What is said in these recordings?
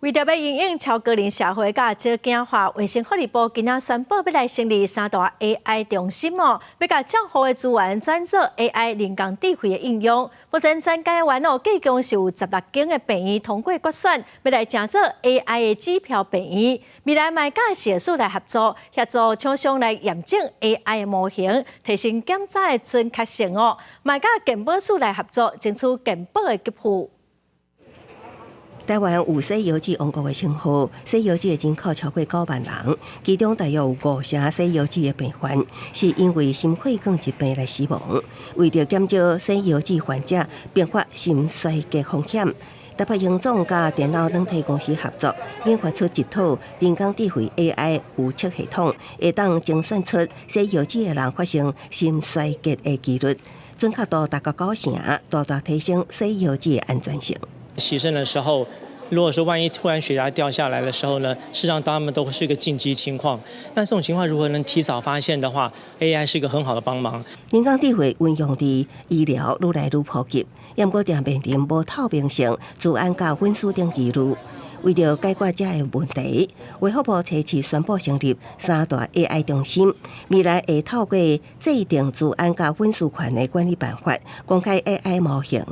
為著欲因應超高齡社會佮少子化，衛生福利部今仔宣布欲來成立三大 AI 中心哦，欲共照護的資源轉做 AI 人工智慧的應用。目前全台灣哦，計共是有16間的病院通過決選，欲來成做 AI 的指標病院。未來嘛會佮社署來合作，協助廠商來驗證 AI 的模型，提升檢查的準確性哦。嘛會佮健保署來合作，爭取健保的給付。台灣有洗腰子王國的稱號，洗腰子的人口超過9萬人，其中大約有五成洗腰子的病患是因為心血管疾病來死亡。為著減少洗腰子患者併發心衰竭風險，台北榮總佮電腦軟體公司合作，研發出一套人工智慧 AI 預測系統，會當精算出洗腰子的人發生心衰竭的機率，準確度達到9成，大大提升洗腰子的安全性。洗腎的時候，如果說萬一突然血壓掉下來的時候呢，事實上他們都是一個緊急情況。那這種情況如果能提早發現的話，AI 是一個很好的幫忙。人工智慧運用佇醫療愈來愈普及，毋過定面臨無透明性、資安佮隱私等疑慮。為著解決這个問題，衛福部初期宣布成立三大 AI 中心，未來會透過制定資安佮隱私權的管理辦法，公開 AI 模型、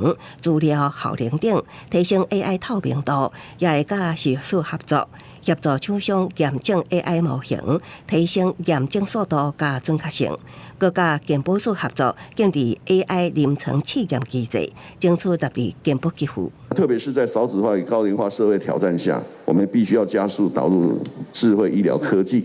資料效能等，提升 AI 透明度，也會佮社署合作，協助廠商驗證 AI 模型，提升驗證速度佮準確性。閣佮健保署合作，建立 AI 臨床試驗機制，爭取納入健保給付。特別是在少子化與高齡化社會挑戰下，我們必須要加速導入智慧醫療科技，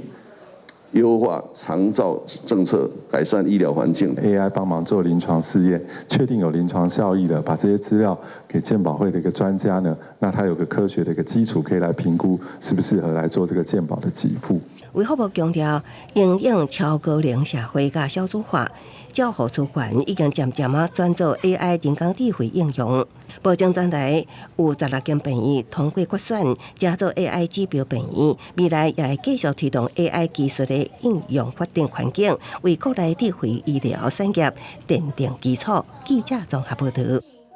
優化長照政策，改善醫療環境。 AI 幫忙做臨床試驗，確定有臨床效益的，把這些資料給健保會的一個專家呢，那他有個科學的一個基礎，可以來評估適不適合來做這個健保的給付。衛福部強調，因應超高齡社會佮少子化，照護資源已經漸漸仔轉做 AI 人工智慧應用。目前全台有16間病院通過決選，成做 AI 指標病院，未來也會繼續推動 AI 技術的應用發展環境，為國內智慧醫療產業奠定基礎。記者綜合報導。